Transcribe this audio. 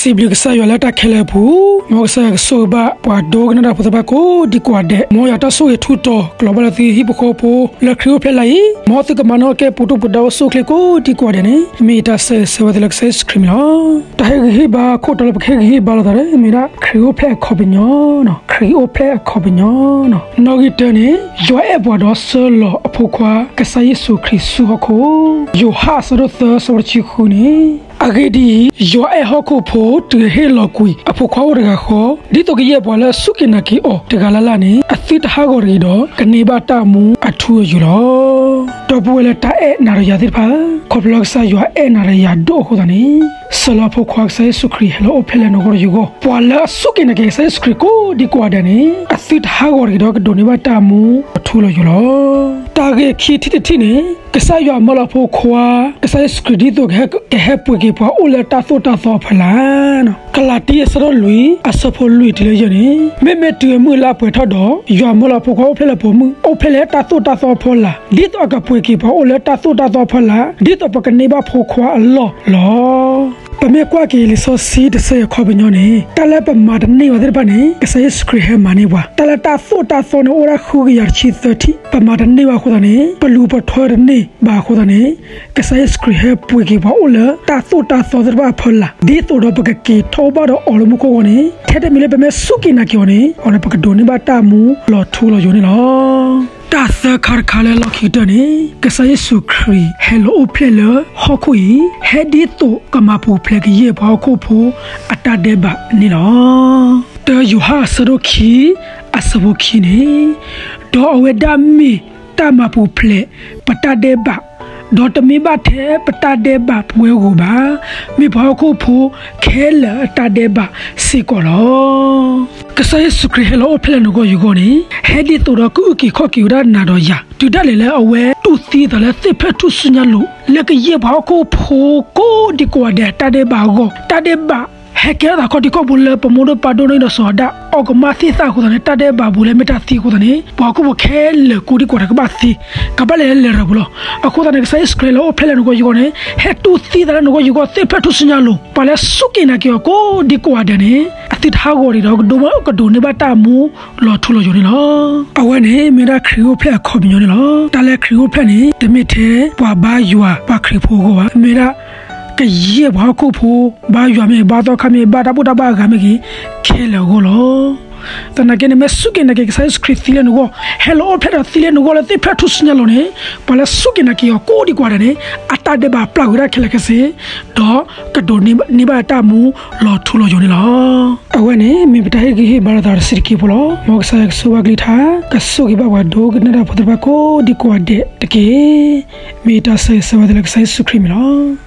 စံးဘျုးကစၢ်ယွၤလၢတၢ်ခဲလၢာ်အပူၤ, မ်ကစၢ်ယွၤကဆိၣ်ဂ့ၤဘၣ်ပှၤဒိကနၣ်တၢ်ဖိသ့ၣ်တဖၣ်ကိးဒံကိးဂၤဒဲး, မ်ယွၤတၢ်ဆိၣ်ဂ့ၤထူးတီၤ ကလီၤဘၣ်လၢသုဟံၣ်ဖိဃီဖိ လၢခရံာ်အိၣ်ဖျဲၣ်လၢအံၤ, မ်သုကမၤနၢၤကဲပူၤဒိၣ်ပူၤဒါအိၣ်ဆူၣ်အိၣ်ချ့ကိးဒံကိးဂၤဒဲးန့ၣ် မ့ၢ်ယတၢ်ဆၢဂ့ၤဆၢဝါသုလၢကစၢ်ယ့ၣ်ၡူးခရံာ်အမံၤလီၤ. တၢ်ဟ့ၣ်ဂံၢ်ဟ့ၣ်ဘါခိၣ်တီလၢပကဟ့ၣ်ဂံၢ်ဟ့ၣ်ဘါလိာ်သးန့ၣ် မ့ၢ်ဝဲဒၣ်ခရံာ်အိၣ်ဖျဲၣ်အခီပညီ, ခရံာ်အိၣ်ဖျဲၣ်အခီပညီ, နီၣ်ဂံၢ်တၢန့ၣ် ယွၤအဲၣ်ပှၤဒီးဆှၢလီၤအဖိခွါ ကစၢ်ယ့ၣ်ၡူးခရံာ်ဆူဟီၣ်ခိၣ်, ယိၤဟၣ်အဆၢဒိၣ်သၢ အဆၢဖိတဆံဃုန့ၣ်, အဂ့ၢ်ဒ်အံၤ, ယွၤအဲၣ်ဟီၣ်ခိၣ်ဖိ တုၤဟ့ၣ်လီၤကွံာ်အဖိခွါအိၣ်တဂၤဃီ, ဒ်သိးကယဲၢ်ပှၤလၢအစူၢ်က့ၤနာ်က့ၤအီၤတဂၤလၢ်လၢ်န့ၣ် အသုတဟးဂီၤတဂ့ၤဒီး ကန့ၢ်ဘၣ်တၢ်မူအထူအယိာ်လီၤ. ဒီပုၢ်ဝဲၢ်လၢတၢ်အဲၣ်နၤဒီးယၤသ့ၣ်တဖၣ်, ခီဖျိလၢကစၢ်ယွၤအဲၣ်နၤဒီးယၤဒိၣ်အဃိသတးန့ၣ်, ဆှၢလီၤအဖိခွါကစၢ်ယ့ၣ်ၡူးခရံာ်ဟဲလီၤအိၣ်ဖျဲၣ်လၢနဂီၢ်ဒီးယဂီၢ်, ပှၤလၢအစူၢ်က့ၤနာ်က့ၤကစၢ်ယ့ၣ်ၡူးခရံာ်ကိးဒံကိးဂၤဒဲးန့ၣ် အသုတဟးဂီၤတဂ့ၤဒီး ကဒိးန့ၢ်ဘၣ်တၢ်မူအထူအယိာ်လီၤ. တၢ်ဂ့ၢ်အခံထံၣ်တထံၣ်န့ၣ်, ကစၢ်ယွၤမၢလီၤအဖိခွါ ကစၢ်ယ့ၣ်ၡူးခရံာ်ဒ်သိးကဟဲပှ့ၤက့ၤပှၤအိၣ်လၢတၢ်သိၣ်တၢ်သီအဖီလာ်, ကလၤတံ အဆၢဒိၣ်လွံၢ် အဆၢဖိလွံၢ်တုၤလၢယဲၢ်န့ၣ်, မ့မ့ၢ်တုၤအမုၢ်လၢအပှဲၤထီၣ်ဒီး ယွၤမၢလီၤအဖိခွါအိၣ်ဖျဲၣ်လၢပိာ်မုၣ် အိၣ်ဖျဲၣ်လၢတၢ်သိၣ်တၢ်သီအဖီလာ်, ဒ်သိးအကပှ့ၤက့ၤပှၤအိၣ်လၢတၢ်သိၣ်တၢ်သီအဖီလာ်, ဒ်သိးပကန့ၢ်ဘၣ်ဖိခွါအလီၢ်လီၤ. ပမ့ၢ်ကွၢ်က့ၤလံာ်စီဆှံတဆၢအံၤအခီပညီန့ၣ်, တၢ်လၢပမၤတန့ၢ်ဘၣ်သ့ၣ်တဖၣ်န့ၣ် ကစၢ်ယ့ၣ်ၡူးခရံာ်ဟဲမၤန့ၢ်ပှၤ, တၢ်လၢတၢ်သိၣ်တၢ်သီန့ၣ်အိၣ်ဝဲဒၣ်ဃုကယၤတဆံသၢထံၣ်, ပမၤတန့ၢ်ဘၣ်အဃိသတးန့ၣ် ပလူၤပိာ်ထွဲတန့ၢ်ဘၣ်အဃိသတးန့ၣ်, ကစၢ်ယ့ၣ်ၡူးခရံာ်ဟဲပှ့ၤက့ၤပှၤအိၣ်လၢတၢ်သိၣ်တၢ်သီသ့ၣ်တဖၣ်အဖီလာ်, ဒ်သိးဒီးပကက့ၤထီၣ်အိၣ်ဘၣ်ဒီးအီၤလၢမူခိၣ်အဂီၢ်န့ၣ်, ထဲတမံၤလၢပမ့ၢ်စူၢ်က့ၤနာ်က့ၤအီၤန့ၣ်, အီၤန့ၣ်ပကဒိးန့ၢ်ဘၣ်တၢ်မူလီၤထူလီၤယိာ်န့ၣ်လီၤ. တၢ်သၢခါတခါလၢလီၢ်ခံကတၢၢ်န့ၣ်, ကစၢ်ယ့ၣ်ၡူးခရံာ်ဟဲလီၤအိၣ်ဖျဲၣ်လၢဟီၣ်ခိၣ်အံၤ, ဟဲဒ်သိးကမၤပူၤဖျဲးကယဲၢ်ပှၤဟီၣ်ခိၣ်ဖိအတၢ်ဒဲးဘးန့ၣ်လီၤ. တၢယိၤဟၣ်အဆၢဒိၣ်ခံ အဆၢဖိခံန့ၣ်, ဒီးအဝဲဒၣ်မ့ၢ်တၢ်မၤပူၤဖျဲးပတၢ်ဒဲးဘး, ဒီးတမ့ၢ်ဘၣ်ထဲပတၢ်ဒဲးဘးပဝဲဧိၤဘၣ်, မ့ၢ်ပှၤဟီၣ်ခိၣ်ဖိခဲလၢာ်အတၢ်ဒဲးဘးစ့ၢ်ကီးလီၤ. ကစၢ်ယ့ၣ်ၡူးခရံာ်ဟဲလီၤအိၣ်ဖျဲၣ်လၢနဂီၢ်ယဂီၢ်န့ၣ်, ဟဲဒ်သိးဒီးကအုၣ်က့ၤခီၣ်က့ၤဝဲဒၣ်နၤဒီးယၤ, တုၤဒၣ်လဲာ်လၢအဝဲတူၢ်သံအသးလၢသ့ၣ်ဖျၢၣ်ထူၣ်စုညါလိၤ လၢကယဲၢ်ပှၤဟီၣ်ခိၣ်ဖိကိးဒံကိးဂၤဒဲးအတၢ်ဒဲးဘးအဂီၢ်, တၢ်ဒဲးဘး ဟဲကဲထီၣ်သးခီဒံခီၣ်ဘိလၢပမိၢ်ဒိၣ်ပၢ်ဒိၣ်န့ၣ်ဒီးစီၤအၤဒၣ်, အီၣ်ကမၣ်သ့ၣ်သၣ်အဃိသတးန့ၣ် တၢ်ဒဲးဘးဘူးလၢမ့ၢ်တၢ်သံအဃိသတးန့ၣ် ပှၤဟီၣ်ခိၣ်ဖိခဲလၢာ်ကိးဒံကိးဂၤဒဲးကဘၣ်သံ, ကဘၣ်လဲၤလၢလရာ်ပူၤလီၤ. အဃိသတးန့ၣ် ကစၢ်ယ့ၣ်ၡူးခရံာ်ဟဲလီၤအိၣ်ဖျဲၣ်လၢနဂီၢ်ယဂီၢ်န့ၣ် ဟဲတူၢ်သံသးလၢနဂီၢ်ယဂီၢ်သ့ၣ်ဖျၢၣ်ထူၣ်စုညါလိၤ, ပှၤလၢအစူၢ်က့ၤနာ်က့ၤအီၤကိးဒံကိးဂၤဒဲးန့ၣ် အသုတဟးဂီၤတဂ့ၤဒီး ကဒိးန့ၢ်ဘၣ်တၢ်မူလီၤထူလီၤယိာ်န့ၣ်လီၤ. အဝဲန့ၣ်မ့ၢ်ဒၣ်ခရံာ်အိၣ်ဖျဲၣ်အခီပညီန့ၣ်လီၤ. တၢ်လၢခရံာ်အိၣ်ဖျဲၣ်န့ၣ် တမ့ၢ်ထဲပှၤဘါယွၤပှၤခရံာ်ဖိအဂီၢ်ဘၣ်, မ့ၢ်ဒၣ်ကယဲၢ်ပှၤဟီၣ်ခိၣ်ဖိ, ဘါယွၤမ့ၢ်ဂ့ၤ, ဘါသီခါမ့ၢ်ဂ့ၤ, ဘါတၢ်ဘူၣ်တၢ်ဘါအဂၤမ့ၢ်ဂ့ၤ, ခဲလၢာ်အဂီၢ်လီၤ. သနာ်က့န့ၣ် မ့ၢ်စူၢ်က့ၤနာ်က့ၤကစၢ်ယ့ၣ်ၡူးခရံာ်သံလၢနဂီၢ်, ဟဲလီၤအိၣ်ဖျဲၣ်ဒီးသံလၢနဂီၢ်လၢသ့ၣ်ဖျၢၣ်ထူၣ်စုညါလိၤန့ၣ်, ပှၤလၢစူၢ်က့ၤနာ်က့ၤအီၤကိးဒံကိးဂၤဒဲးန့ၣ် အတၢ်ဒဲးဘးပျၢ်ကွံာ်ဒၣ်ခဲလၢာ်ခဲဆ့, ဒီးကဒိးန့ၢ်ဘၣ်တၢ်မူလီၤထူလီၤယိာ်န့ၣ်လီၤ. အဝဲန့ၣ်မ့ၢ်ပတၢ်ဟ့ၣ်ဂံၢ်ဟ့ၣ်ဘါလိာ်သးတဆံးတက့ၢ်ဖိလီၤ. မ်ကစၢ်ယွၤကဆိၣ်ဂ့ၤဘၣ်ကလုၢ်ကထါ, ကဆိၣ်ဂ့ၤဘၣ်ပှၤဒိကနၣ်တၢ်ဖိသ့ၣ်တဖၣ်ကိးဒံကိးဂၤဒဲးတက့ၢ်. မ့ၢ်ယတၢ်ဆၢဂ့ၤဆၢဝါသုလၢကစၢ်ယ့ၣ်ၡူးခရံာ်အမံၤလီၤ.